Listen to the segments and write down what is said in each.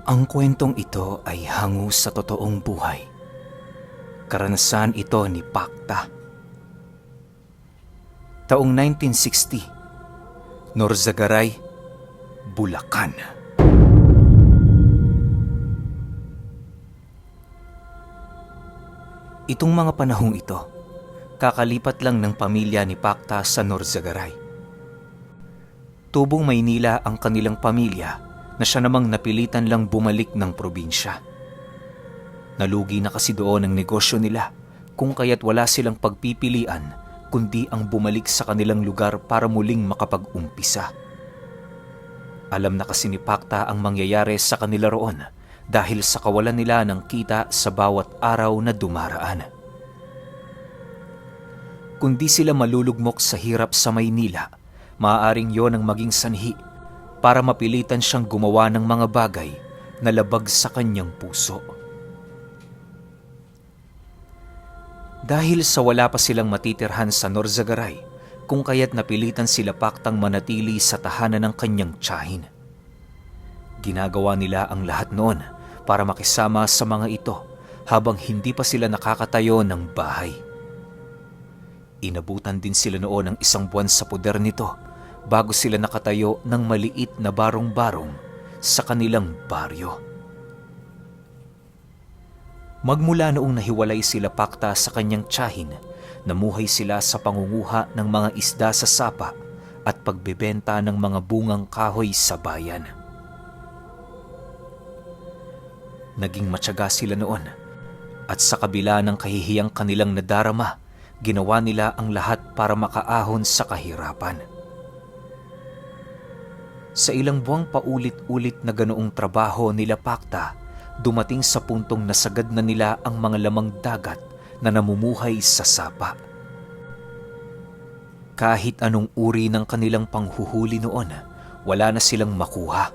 Ang kwentong ito ay hango sa totoong buhay. Karanasan ito ni Pakta. Taong 1960, Norzagaray, Bulacan. Itong mga panahong ito, kakalipat lang ng pamilya ni Pakta sa Norzagaray. Tubong Maynila ang kanilang pamilya na siya namang napilitan lang bumalik ng probinsya. Nalugi na kasi doon ang negosyo nila kung kaya't wala silang pagpipilian kundi ang bumalik sa kanilang lugar para muling makapag-umpisa. Alam na kasi ni Pakta ang mangyayari sa kanila roon dahil sa kawalan nila ng kita sa bawat araw na dumaraan. Kung di sila malulugmok sa hirap sa Maynila, maaaring yon ang maging sanhi para mapilitan siyang gumawa ng mga bagay na labag sa kanyang puso. Dahil sa wala pa silang matitirhan sa Norzagaray, kung kaya't napilitan sila Paktang manatili sa tahanan ng kanyang tiyahin. Ginagawa nila ang lahat noon para makisama sa mga ito habang hindi pa sila nakakatayo ng bahay. Inabutan din sila noon ng 1 buwan sa poder nito bago sila nakatayo ng maliit na barong-barong sa kanilang baryo. Magmula noong nahiwalay sila Pakta sa kanyang tiyahin, namuhay sila sa pangunguha ng mga isda sa sapa at pagbebenta ng mga bungang kahoy sa bayan. Naging matyaga sila noon at sa kabila ng kahihiyang kanilang nadarama, ginawa nila ang lahat para makaahon sa kahirapan. Sa ilang buwang paulit-ulit na ganoong trabaho nila Pakta, dumating sa puntong nasagad na nila ang mga lamang dagat na namumuhay sa sapa. Kahit anong uri ng kanilang panghuhuli noon, wala na silang makuha.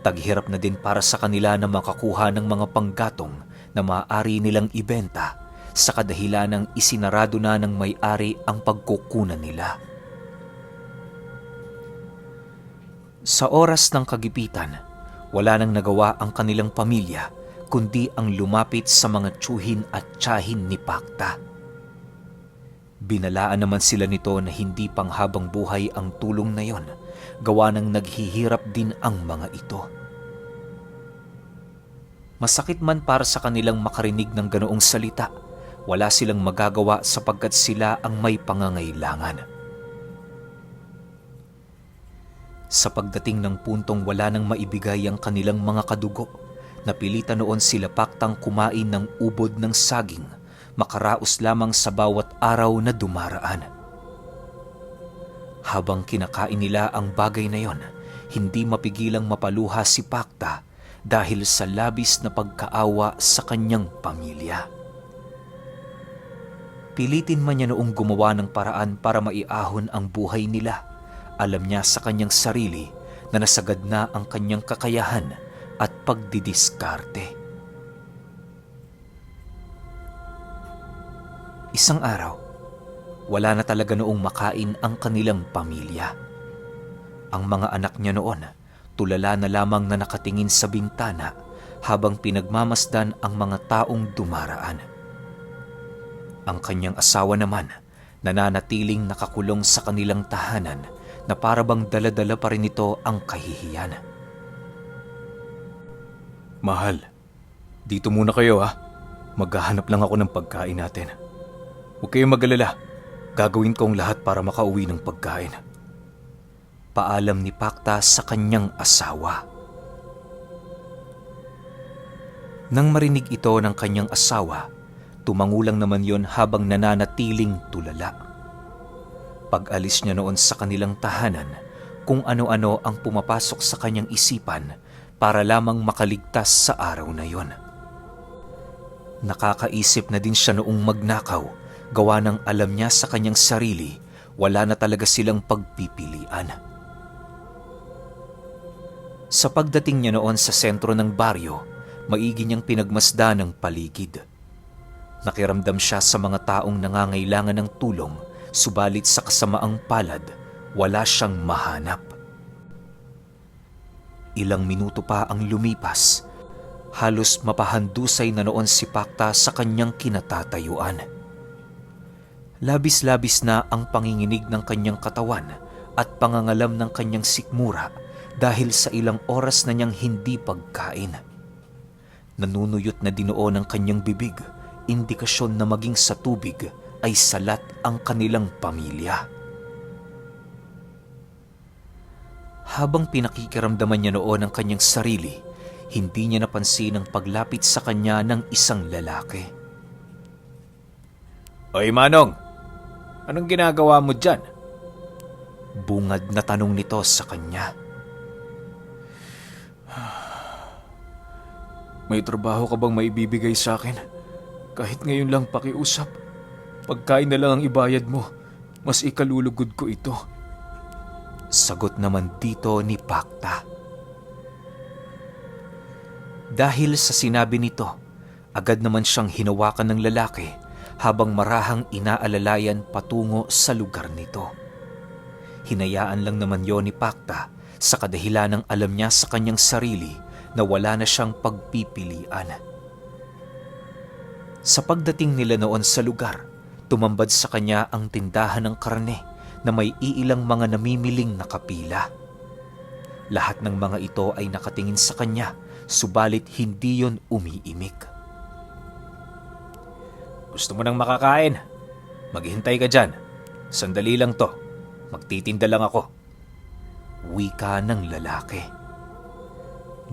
Taghirap na din para sa kanila na makakuha ng mga panggatong na maaari nilang ibenta sa kadahilan ng isinarado na ng may-ari ang pagkukunan nila. Sa oras ng kagipitan, wala nang nagawa ang kanilang pamilya kundi ang lumapit sa mga tiyuhin at tiyahin ni Pakta. Binalaan naman sila nito na hindi panghabang buhay ang tulong na yon, gawa ng naghihirap din ang mga ito. Masakit man para sa kanilang makarinig ng ganoong salita, wala silang magagawa sapagkat sila ang may pangangailangan. Sa pagdating ng puntong wala nang maibigay ang kanilang mga kadugo, napilitan noon sila Paktang kumain ng ubod ng saging, makaraos lamang sa bawat araw na dumaraan. Habang kinakain nila ang bagay na yon, hindi mapigilang mapaluha si Pakta dahil sa labis na pagkaawa sa kanyang pamilya. Pilitin man niya noong gumawa ng paraan para maiahon ang buhay nila, alam niya sa kanyang sarili na nasagad na ang kanyang kakayahan at pagdidiskarte. Isang araw, wala na talaga noong makain ang kanilang pamilya. Ang mga anak niya noon, tulala na lamang na nakatingin sa bintana habang pinagmamasdan ang mga taong dumaraan. Ang kanyang asawa naman, nananatiling nakakulong sa kanilang tahanan na parabang dala-dala pa rin ito ang kahihiyan. Mahal, dito muna kayo ha. Maghahanap lang ako ng pagkain natin. Huwag kayong mag-alala. Gagawin ko ang lahat para makauwi ng pagkain. Paalam ni Pakta sa kanyang asawa. Nang marinig ito ng kanyang asawa, tumangulang naman yon habang nananatiling tulala. Pag-alis niya noon sa kanilang tahanan, kung ano-ano ang pumapasok sa kanyang isipan para lamang makaligtas sa araw na yon. Nakakaisip na din siya noong magnakaw, gawa ng alam niya sa kanyang sarili, wala na talaga silang pagpipilian. Sa pagdating niya noon sa sentro ng baryo, maigi niyang pinagmasdan ang paligid. Nakiramdam siya sa mga taong nangangailangan ng tulong, subalit sa kasamaang palad, wala siyang mahanap. Ilang minuto pa ang lumipas. Halos mapahandusay na noon si Pakta sa kanyang kinatatayuan. Labis-labis na ang panginginig ng kanyang katawan at pangangalam ng kanyang sikmura dahil sa ilang oras na niyang hindi pagkain. Nanunuyot na dinuon ng kanyang bibig, indikasyon na maging sa tubig ay salat ang kanilang pamilya. Habang pinakikiramdaman niya noon ang kanyang sarili, hindi niya napansin ang paglapit sa kanya ng isang lalaki. "Oy Manong, anong ginagawa mo dyan?" Bungad na tanong nito sa kanya. "May trabaho ka bang maibibigay sa akin? Kahit ngayon lang pakiusap. Pagkain na lang ang ibayad mo, mas ikalulugod ko ito." Sagot naman dito ni Pakta. Dahil sa sinabi nito, agad naman siyang hinawakan ng lalaki habang marahang inaalalayan patungo sa lugar nito. Hinayaan lang naman yon ni Pakta sa kadahilan ng alam niya sa kanyang sarili na wala na siyang pagpipilian. Sa pagdating nila noon sa lugar, tumambad sa kanya ang tindahan ng karne na may iilang mga namimiling nakapila. Lahat ng mga ito ay nakatingin sa kanya, subalit hindi yon umiimik. "Gusto mo nang makakain? Maghintay ka dyan. Sandali lang to. Magtitinda lang ako." Wika ng lalaki.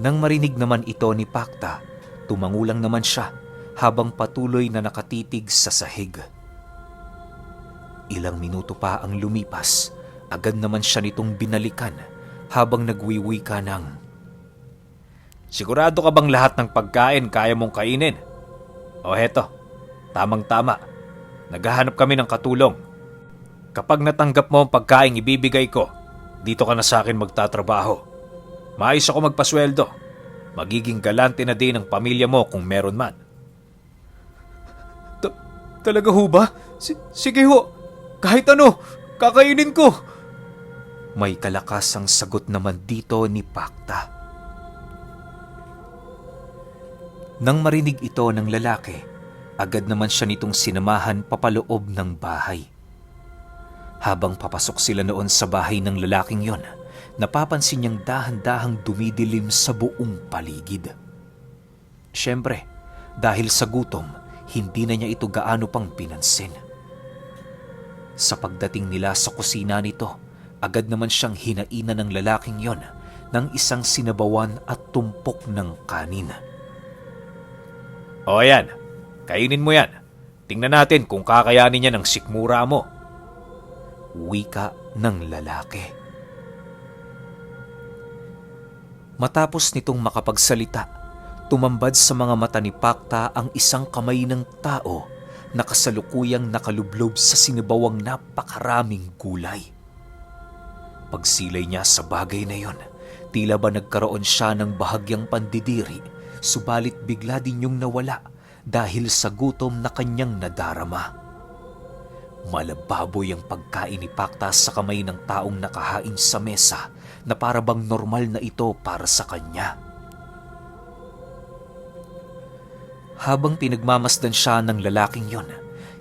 Nang marinig naman ito ni Pakta, tumangulang naman siya habang patuloy na nakatitig sa sahig. Ilang minuto pa ang lumipas, agad naman siya nitong binalikan habang nagwiwika ng, "Sigurado ka bang lahat ng pagkain kaya mong kainin? O heto, tamang-tama. Naghahanap kami ng katulong. Kapag natanggap mo ang pagkain ibibigay ko, dito ka na sa akin magtatrabaho. Maayos ako magpasweldo. Magiging galante na din ang pamilya mo kung meron man." "Talaga ho ba? Sige ho. Kahit ano, kakainin ko." May kalakasang sagot naman dito ni Pakta. Nang marinig ito ng lalaki, agad naman siya nitong sinamahan papaloob ng bahay. Habang papasok sila noon sa bahay ng lalaking yon, napapansin niyang dahan-dahang dumidilim sa buong paligid. Siyempre, dahil sa gutom, hindi na niya ito gaano pang pinansin. Sa pagdating nila sa kusina nito, agad naman siyang hinainan ng lalaking yon ng isang sinabawan at tumpok ng kanin. "O yan, kainin mo yan. Tingnan natin kung kakayanin niya ng sikmura mo." Wika ng lalaki. Matapos nitong makapagsalita, tumambad sa mga mata ni Pakta ang isang kamay ng tao na kasalukuyang nakalublob sa sinibawang napakaraming gulay. Pagsilay niya sa bagay na yon, tila ba nagkaroon siya ng bahagyang pandidiri, subalit bigla din yung nawala dahil sa gutom na kanyang nadarama. Malababoy ang pagkain ni Pakta sa kamay ng taong nakahain sa mesa na para bang normal na ito para sa kanya. Habang pinagmamasdan siya ng lalaking yon,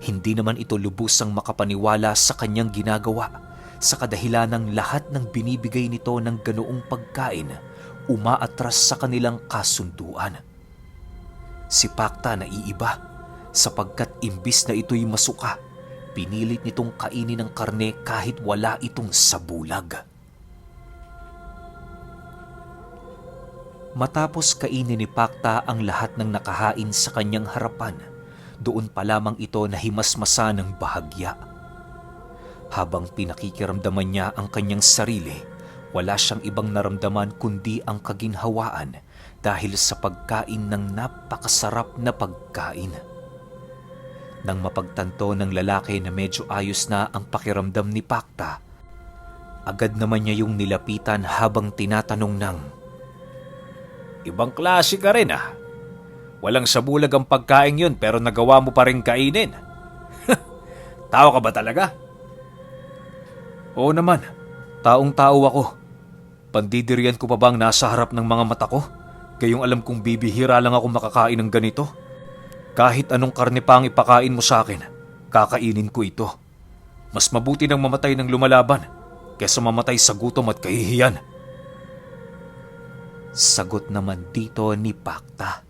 hindi naman ito lubusang makapaniwala sa kanyang ginagawa sa kadahilan ng lahat ng binibigay nito ng ganoong pagkain umaatras sa kanilang kasunduan. Si Pakta naiiba sapagkat imbis na ito'y masuka, pinilit nitong kainin ang karne kahit wala itong sabulag. Matapos kainin ni Pakta ang lahat ng nakahain sa kanyang harapan, doon pa lamang ito nahimasmasa ng bahagya. Habang pinakikiramdaman niya ang kanyang sarili, wala siyang ibang naramdaman kundi ang kaginhawaan dahil sa pagkain ng napakasarap na pagkain. Nang mapagtanto ng lalaki na medyo ayos na ang pakiramdam ni Pakta, agad naman niya yung nilapitan habang tinatanong ng, "Ibang klase ka rin ah. Walang sabulag ang pagkain yun pero nagawa mo pa rin kainin. Tao ka ba talaga?" "Oo naman, taong-tao ako." Pandidirian ko pa bang nasa harap ng mga mata ko? Gayong alam kong bibihira lang ako makakain ng ganito. Kahit anong karne pa ang ipakain mo sa akin, kakainin ko ito. Mas mabuti nang mamatay ng lumalaban kaysa mamatay sa gutom at kahihiyan. Sagot naman dito ni Pakta.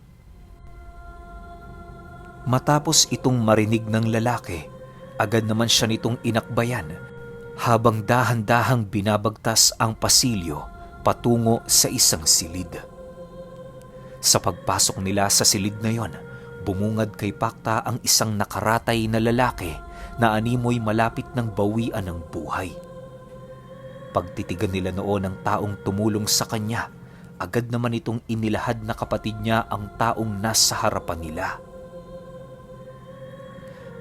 Matapos itong marinig ng lalaki, agad naman siya nitong inakbayan habang dahan-dahang binabagtas ang pasilyo patungo sa isang silid. Sa pagpasok nila sa silid na yon, bumungad kay Pakta ang isang nakaratay na lalaki na animoy malapit ng bawian ng buhay. Pagtitigan nila noon ang taong tumulong sa kanya, agad naman itong inilahad na kapatid niya ang taong nasa harapan nila.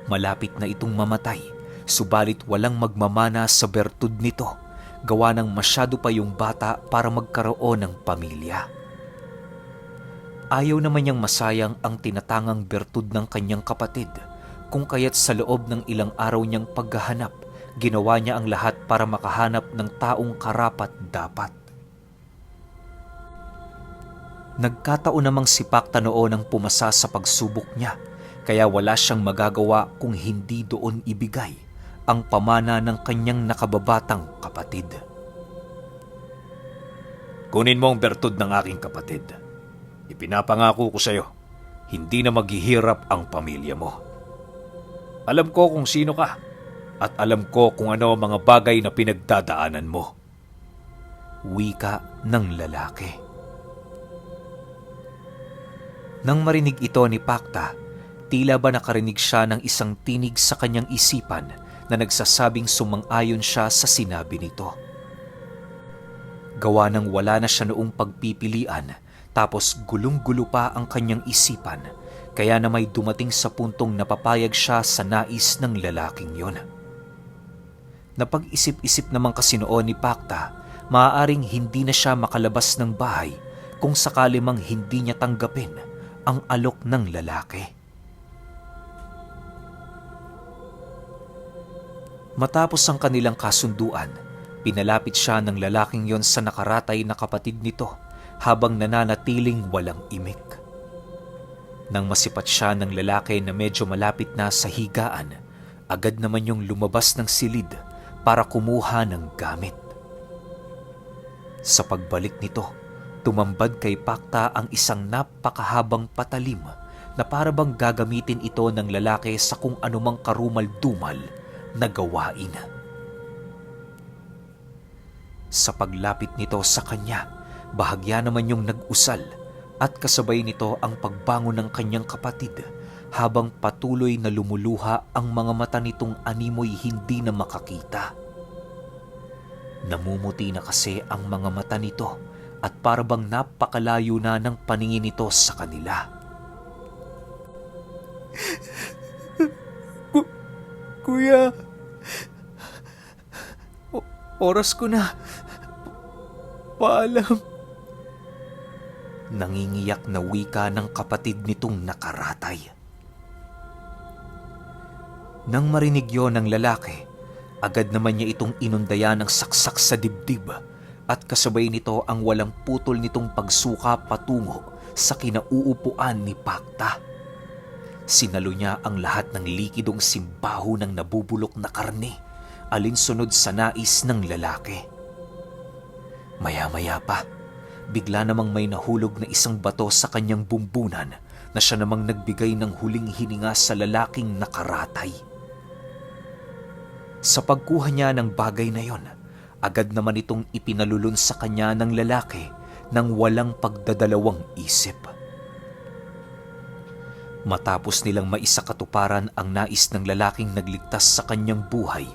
Malapit na itong mamatay, subalit walang magmamana sa bertud nito, gawa ng masyado pa yung bata para magkaroon ng pamilya. Ayaw naman niyang masayang ang tinatangang bertud ng kanyang kapatid, kung kaya't sa loob ng ilang araw niyang paghahanap, ginawa niya ang lahat para makahanap ng taong karapat-dapat. Nagkataon namang si Pakta noon ang pumasa sa pagsubok niya, kaya wala siyang magagawa kung hindi doon ibigay ang pamana ng kanyang nakababatang kapatid. Kunin mo ang bertud ng aking kapatid. Ipinapangako ko sa iyo, hindi na maghihirap ang pamilya mo. Alam ko kung sino ka at alam ko kung ano ang mga bagay na pinagdadaanan mo. Wika ng lalaki. Nang marinig ito ni Pakta, tila ba nakarinig siya ng isang tinig sa kanyang isipan na nagsasabing sumang-ayon siya sa sinabi nito. Gawa ng wala na siya noong pagpipilian, tapos gulong-gulo pa ang kanyang isipan, kaya na may dumating sa puntong napapayag siya sa nais ng lalaking yon. Napag-isip-isip naman kasi noon ni Pakta, maaaring hindi na siya makalabas ng bahay kung sakali mang hindi niya tanggapin ang alok ng lalaki. Matapos ang kanilang kasunduan, pinalapit siya ng lalaking yon sa nakaratay na kapatid nito habang nananatiling walang imik. Nang masipat siya ng lalaki na medyo malapit na sa higaan, agad naman yung lumabas ng silid para kumuha ng gamit. Sa pagbalik nito, tumambad kay Pakta ang isang napakahabang patalim na parabang gagamitin ito ng lalaki sa kung anumang karumal-dumal na gawain. Sa paglapit nito sa kanya, bahagya naman yung nag-usal at kasabay nito ang pagbangon ng kanyang kapatid habang patuloy na lumuluha ang mga mata nitong animoy hindi na makakita. Namumuti na kasi ang mga mata nito at parabang napakalayo na ng paningin nito sa kanila. Kuya, oras ko na. Paalam. Nangingiyak na wika ng kapatid nitong nakaratay. Nang marinig yon ng lalaki, agad naman niya itong inundayan ng saksak sa dibdib at kasabay nito ang walang putol nitong pagsuka patungo sa kinauupuan ni Pakta. Sinalo niya ang lahat ng likidong simbaho ng nabubulok na karne, alinsunod sa nais ng lalaki. Maya-maya pa, bigla namang may nahulog na isang bato sa kanyang bumbunan na siya namang nagbigay ng huling hininga sa lalaking nakaratay. Sa pagkuha niya ng bagay na yon, agad naman itong ipinalulun sa kanya ng lalaki nang walang pagdadalawang isip. Matapos nilang maisakatuparan ang nais ng lalaking nagligtas sa kanyang buhay,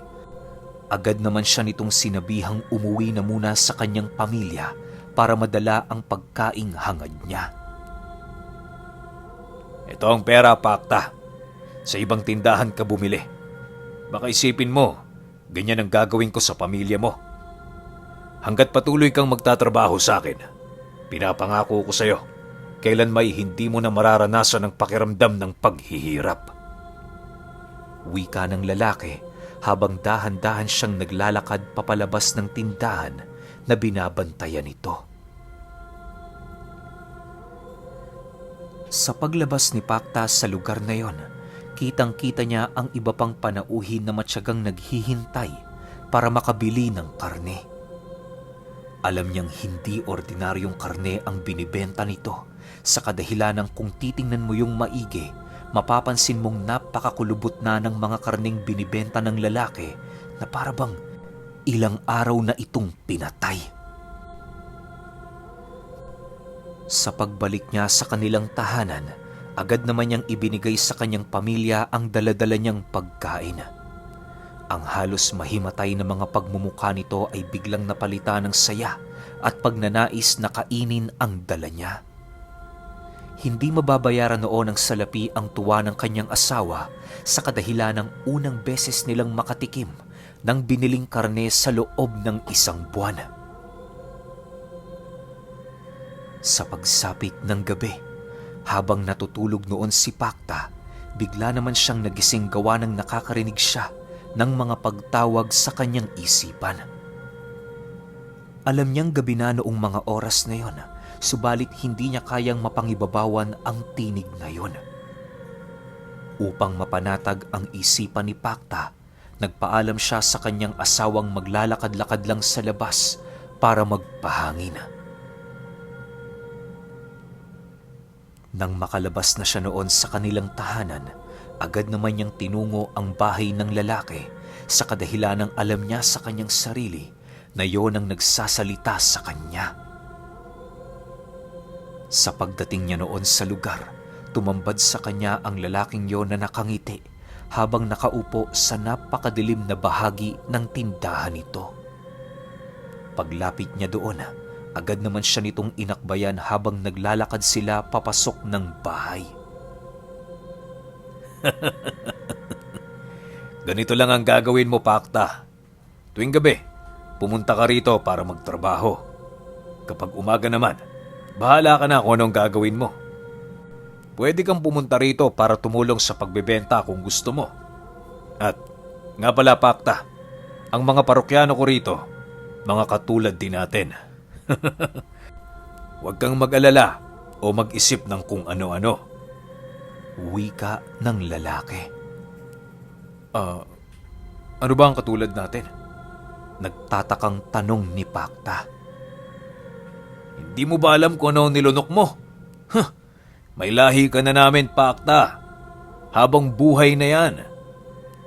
agad naman siya nitong sinabihang umuwi na muna sa kanyang pamilya para madala ang pagkaing hangad niya. Ito ang pera, Pakta. Sa ibang tindahan ka bumili. Baka isipin mo, ganyan ang gagawin ko sa pamilya mo. Hanggat patuloy kang magtatrabaho sa akin, pinapangako ko sa iyo, kailan may hindi mo na mararanasan ang pakiramdam ng paghihirap. Wika ng lalaki habang dahan-dahan siyang naglalakad papalabas ng tindahan na binabantayan nito. Sa paglabas ni Pakta sa lugar na yon, kitang-kita niya ang iba pang panauhin na matyagang naghihintay para makabili ng karne. Alam niyang hindi ordinaryong karne ang binibenta nito sa kadahilanang kung titingnan mo yung maigi, mapapansin mong napakakulubot na ng mga karneng binibenta ng lalaki na parabang ilang araw na itong pinatay. Sa pagbalik niya sa kanilang tahanan, agad naman niyang ibinigay sa kanyang pamilya ang daladala niyang pagkain. Ang halos mahimatay na mga pagmumukha nito ay biglang napalitan ng saya at pagnanais na kainin ang dala niya. Hindi mababayaran noon ng salapi ang tuwa ng kanyang asawa sa kadahilanang unang beses nilang makatikim ng biniling karne sa loob ng isang buwan. Sa pagsapit ng gabi, habang natutulog noon si Pakta, bigla naman siyang nagising gawa ng nakakarinig siya ng mga pagtawag sa kanyang isipan. Alam niyang gabi na noong mga oras na yon, subalit hindi niya kayang mapangibabawan ang tinig na yon. Upang mapanatag ang isipan ni Pakta, nagpaalam siya sa kanyang asawang maglalakad-lakad lang sa labas para magpahangin. Nang makalabas na siya noon sa kanilang tahanan, agad naman niyang tinungo ang bahay ng lalaki sa kadahilanang alam niya sa kanyang sarili na yon ang nagsasalita sa kanya. Sa pagdating niya noon sa lugar, tumambad sa kanya ang lalaking yon na nakangiti habang nakaupo sa napakadilim na bahagi ng tindahan nito. Paglapit niya doon, agad naman siya nitong inakbayan habang naglalakad sila papasok ng bahay. Ganito lang ang gagawin mo, Pakta. Tuwing gabi, pumunta ka rito para magtrabaho. Kapag umaga naman, bahala ka na kung anong gagawin mo. Pwede kang pumunta rito para tumulong sa pagbebenta kung gusto mo. At nga pala, Pakta, ang mga parokyano ko rito, mga katulad din natin. Huwag kang mag-alala o mag-isip ng kung ano-ano. Wika ng lalaki. Ano ba ang katulad natin? Nagtatakang tanong ni Pakta. Hindi mo ba alam kung ano ang nilunok mo? May lahi ka na namin, Pakta. Habang buhay na yan.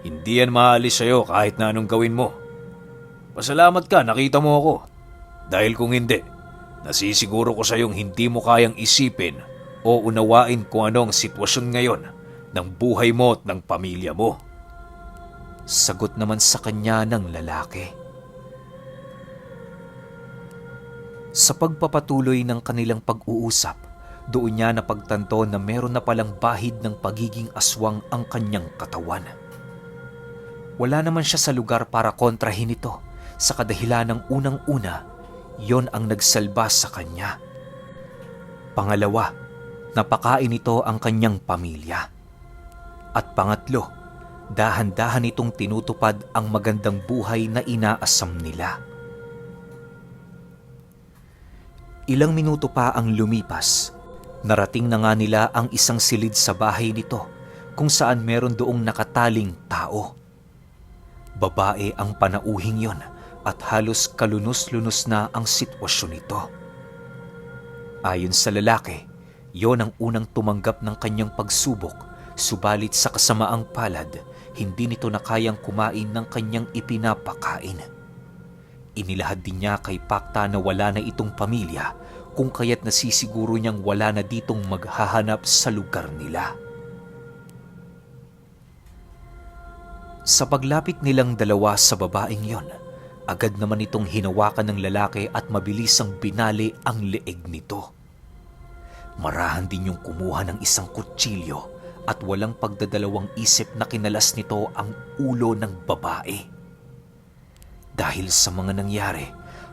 Hindi yan maalis sa'yo kahit na anong gawin mo. Pasalamat ka, nakita mo ako. Dahil kung hindi, nasisiguro ko sa'yong hindi mo kayang isipin o unawain kung ano ang sitwasyon ngayon ng buhay mo at ng pamilya mo. Sagot naman sa kanya ng lalaki. Sa pagpapatuloy ng kanilang pag-uusap, doon niya napagtanto na meron na palang bahid ng pagiging aswang ang kanyang katawan. Wala naman siya sa lugar para kontrahin ito sa kadahilanang unang-una, yon ang nagsalba sa kanya. Pangalawa, napakain ito ang kanyang pamilya. At pangatlo, dahan-dahan itong tinutupad ang magandang buhay na inaasam nila. Ilang minuto pa ang lumipas, narating na nga nila ang isang silid sa bahay nito kung saan meron doong nakataling tao. Babae ang panauhing yon at halos kalunos-lunos na ang sitwasyon nito. Ayon sa lalaki, yon ang unang tumanggap ng kanyang pagsubok, subalit sa kasamaang palad, hindi nito na kayang kumain ng kanyang ipinapakain. Inilahad din niya kay Pakta na wala na itong pamilya, kung kaya't nasisiguro niyang wala na ditong maghahanap sa lugar nila. Sa paglapit nilang dalawa sa babaeng yon, agad naman itong hinawakan ng lalaki at mabilisang binali ang leeg nito. Marahan din yung kumuha ng isang kutsilyo at walang pagdadalawang isip na kinalas nito ang ulo ng babae. Dahil sa mga nangyari,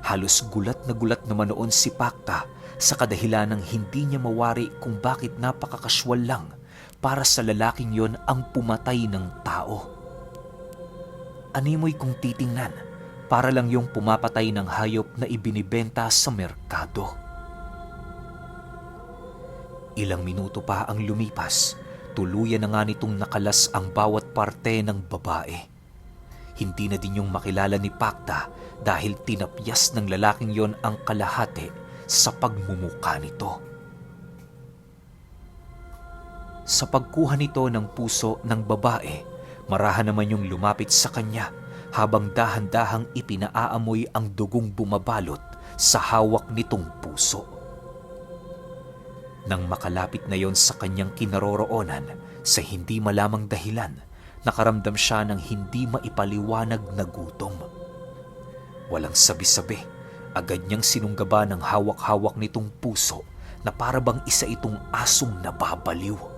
halos gulat naman noon si Pakta sa kadahilanang hindi niya mawari kung bakit napakakaswal lang para sa lalaking yon ang pumatay ng tao. Animoy kung titingnan, para lang yung pumapatay ng hayop na ibinibenta sa merkado. Ilang minuto pa ang lumipas, tuluyan na nga nitong nakalas ang bawat parte ng babae. Hindi na din yung makilala ni Pakta dahil tinapyas ng lalaking yon ang kalahati sa pagmumuka nito. Sa pagkuha nito ng puso ng babae, marahan naman yung lumapit sa kanya habang dahan-dahang ipinaamoy ang dugong bumabalot sa hawak nitong puso. Nang makalapit na yon sa kanyang kinaroroonan, sa hindi malamang dahilan, nakaramdam siya ng hindi maipaliwanag na gutom. Walang sabi-sabi, agad niyang sinunggaba ng hawak-hawak nitong puso na para bang isa itong asong nababaliw.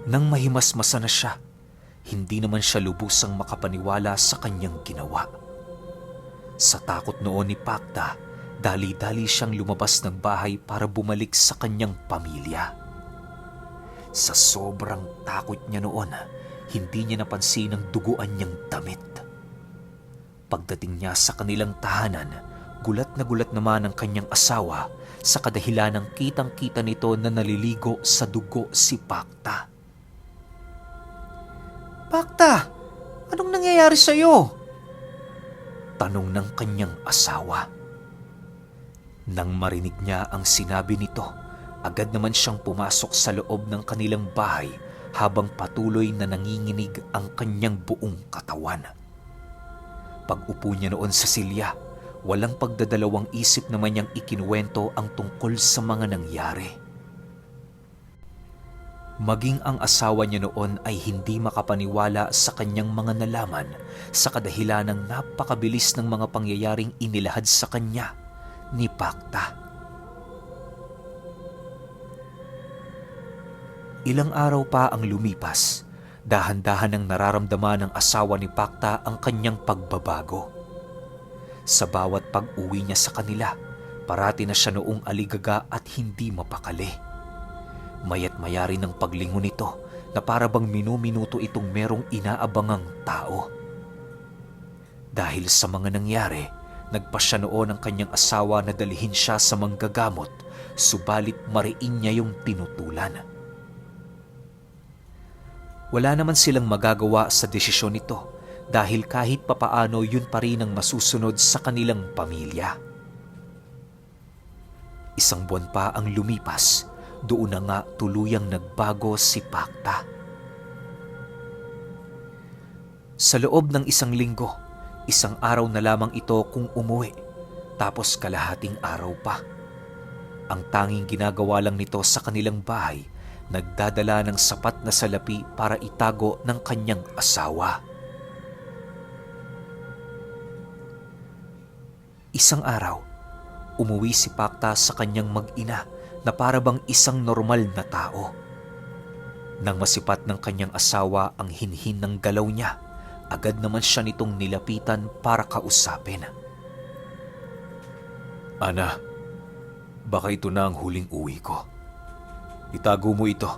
Nang mahimasmasa na siya, hindi naman siya lubusang makapaniwala sa kanyang ginawa. Sa takot noon ni Pakta, dali-dali siyang lumabas ng bahay para bumalik sa kanyang pamilya. Sa sobrang takot niya noon, hindi niya napansin ang duguan niyang damit. Pagdating niya sa kanilang tahanan, gulat na gulat naman ang kanyang asawa sa kadahilan ng kitang-kita nito na naliligo sa dugo si Pakta. "Pakta, anong nangyayari sa'yo?" tanong ng kanyang asawa. Nang marinig niya ang sinabi nito, agad naman siyang pumasok sa loob ng kanilang bahay habang patuloy na nanginginig ang kanyang buong katawan. Pag-upo niya noon sa silya, walang pagdadalawang isip naman niyang ikinuwento ang tungkol sa mga nangyari. Maging ang asawa niya noon ay hindi makapaniwala sa kanyang mga nalaman sa kadahilan ng napakabilis ng mga pangyayaring inilahad sa kanya ni Pakta. Ilang araw pa ang lumipas, dahan-dahan ang nararamdaman ng asawa ni Pakta ang kanyang pagbabago. Sa bawat pag-uwi niya sa kanila, parati na siya noong aligaga at hindi mapakali. Maya't maya rin ang paglingon nito na para bang minuminuto itong merong inaabangang tao. Dahil sa mga nangyari, nagpasya noon ang kanyang asawa na dalhin siya sa manggagamot, subalit mariin niya yung tinutulan. Wala naman silang magagawa sa desisyon nito dahil kahit papaano yun pa rin ang masusunod sa kanilang pamilya. Isang buwan pa ang lumipas, doon na nga tuluyang nagbago si Pakta. Sa loob ng isang linggo, isang araw na lamang ito kung umuwi, tapos kalahating araw pa. Ang tanging ginagawa lang nito sa kanilang bahay, nagdadala ng sapat na salapi para itago ng kanyang asawa. Isang araw, umuwi si Pakta sa kanyang mag-ina na para bang isang normal na tao. Nang masipat ng kanyang asawa ang hinhin ng galaw niya, agad naman siya nitong nilapitan para kausapin. "Ana, baka ito na ang huling uwi ko. Itago mo ito,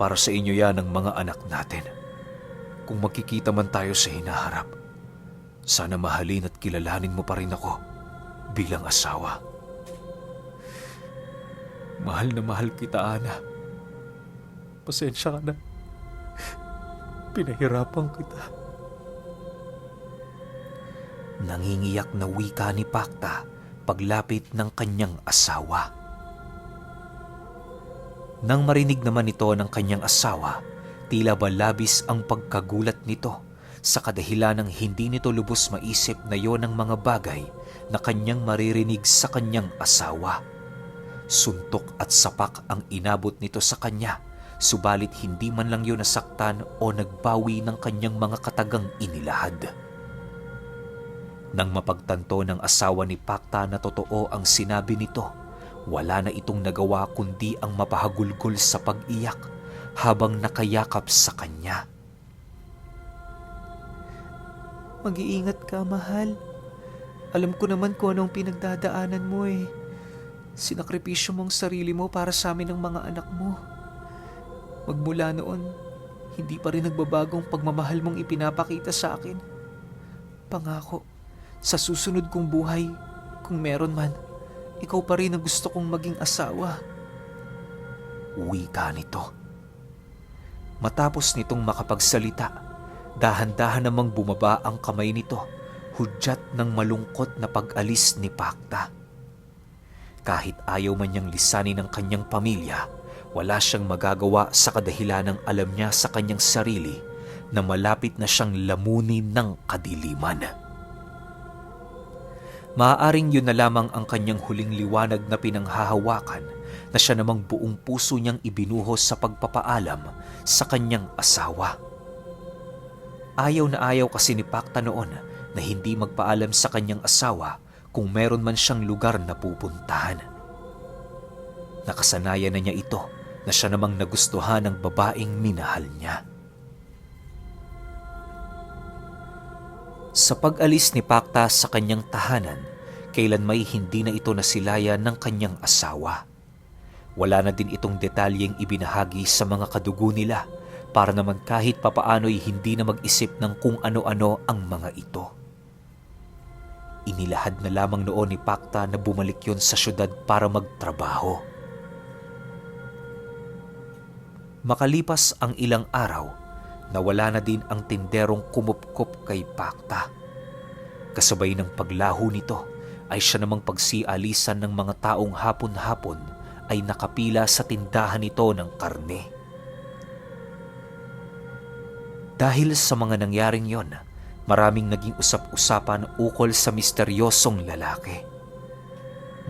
para sa inyo yan ng mga anak natin. Kung magkikita man tayo sa hinaharap, sana mahalin at kilalanin mo pa rin ako bilang asawa." "Mahal na mahal kita, Ana. Pasensya ka na. Pinahirapan kita." Nangingiyak na wika ni Pakta paglapit ng kanyang asawa. Nang marinig naman ito ng kanyang asawa, tila ba labis ang pagkagulat nito sa kadahilan ng hindi nito lubos maisip na yon ang mga bagay na kanyang maririnig sa kanyang asawa. Suntok at sapak ang inabot nito sa kanya, subalit hindi man lang yun nasaktan o nagbawi ng kanyang mga katagang inilahad. Nang mapagtanto ng asawa ni Pakta na totoo ang sinabi nito, wala na itong nagawa kundi ang mapahagulgol sa pag-iyak habang nakayakap sa kanya. "Mag-iingat ka, mahal. Alam ko naman kung anong pinagdadaanan mo eh. Sinakripisyo mong sarili mo para sa amin ng mga anak mo. Magmula noon, hindi pa rin nagbabago ang pagmamahal mong ipinapakita sa akin. Pangako, sa susunod kong buhay, kung meron man, ikaw pa rin ang gusto kong maging asawa. Wika nito. Matapos nitong makapagsalita, dahan-dahan namang bumaba ang kamay nito, hudyat ng malungkot na pag-alis ni Pakta. Kahit ayaw man niyang lisanin ng kanyang pamilya, wala siyang magagawa sa kadahilanang alam niya sa kanyang sarili na malapit na siyang lamunin ng kadiliman. Maaaring yun na lamang ang kanyang huling liwanag na pinanghahawakan na siya namang buong puso niyang ibinuhos sa pagpapaalam sa kanyang asawa. Ayaw na ayaw kasi ni Pakta noon na hindi magpaalam sa kanyang asawa kung meron man siyang lugar na pupuntahan. Nakasanayan na niya ito na siya namang nagustuhan ng babaeng minahal niya. Sa pag-alis ni Pakta sa kanyang tahanan, kailan may hindi na ito nasilayan ng kanyang asawa. Wala na din itong detalyeng ibinahagi sa mga kadugo nila para naman kahit papaano'y hindi na mag-isip ng kung ano-ano ang mga ito. Inilahad na lamang noon ni Pakta na bumalik yon sa syudad para magtrabaho. Makalipas ang ilang araw, nawala na din ang tinderong kumupkop kay Pakta. Kasabay ng paglaho nito ay siya namang pagsialisan ng mga taong hapon-hapon ay nakapila sa tindahan nito ng karne. Dahil sa mga nangyaring yon, maraming naging usap-usapan ukol sa misteryosong lalaki.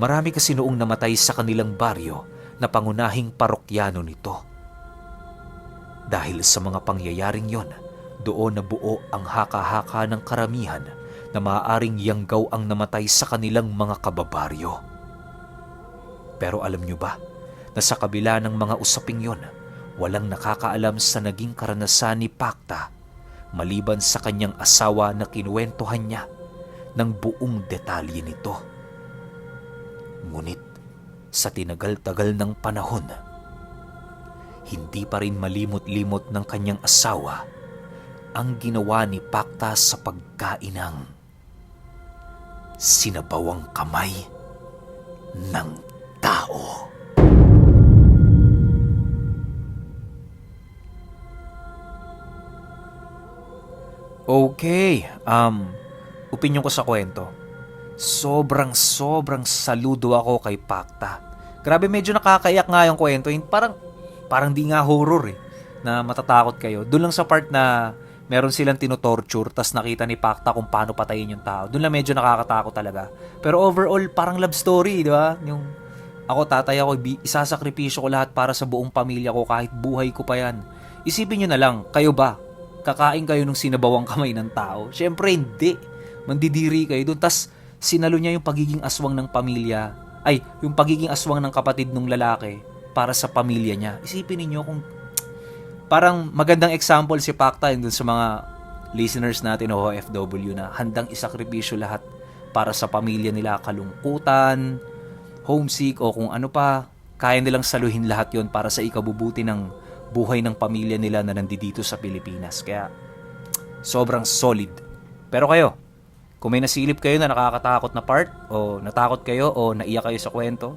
Marami kasi noong namatay sa kanilang baryo na pangunahing parokyano nito. Dahil sa mga pangyayaring yon, doon nabuo ang haka-haka ng karamihan na maaaring yanggaw ang namatay sa kanilang mga kababaryo. Pero alam nyo ba na sa kabila ng mga usaping yon, walang nakakaalam sa naging karanasan ni Pakta maliban sa kanyang asawa na kinuwentuhan niya ng buong detalye nito. Ngunit sa tinagal-tagal ng panahon, hindi pa rin malimot-limot ng kanyang asawa ang ginawa ni Pakta sa pagkainang sinabawang kamay ng tao. Okay, opinyon ko sa kwento. Sobrang saludo ako kay Pakta. Grabe, medyo nakakaiyak nga yung kwento. Parang di nga horror na matatakot kayo. Doon lang sa part na meron silang tinotorture tas nakita ni Pakta kung paano patayin yung tao. Doon lang medyo nakakatakot talaga. Pero overall, parang love story, di ba? Yung ako, tatay ako, isasakripisyo ko lahat para sa buong pamilya ko kahit buhay ko pa yan. Isipin nyo na lang, kayo ba? Kakain kayo nung sinabawang kamay ng tao? Syempre hindi. Mandidiri kayo doon. Tas sinalo niya yung pagiging aswang ng pamilya. Yung pagiging aswang ng kapatid ng lalaki para sa pamilya niya. Isipin niyo kung parang magandang example si Pakta dun sa mga listeners natin o OFW na handang isakripisyo lahat para sa pamilya nila, kalungkutan, homesick o kung ano pa. Kaya nilang saluhin lahat yon para sa ikabubuti ng buhay ng pamilya nila na nandito sa Pilipinas. Kaya sobrang solid. Pero kayo, kung may nasilip kayo na nakakatakot na part o natakot kayo o naiyak kayo sa kwento,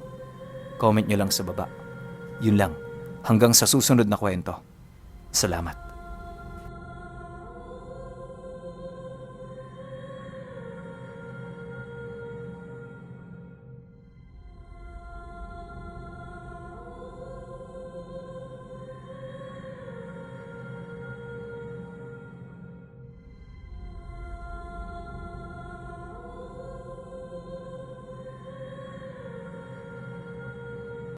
comment nyo lang sa baba. Yun lang. Hanggang sa susunod na kwento. Salamat.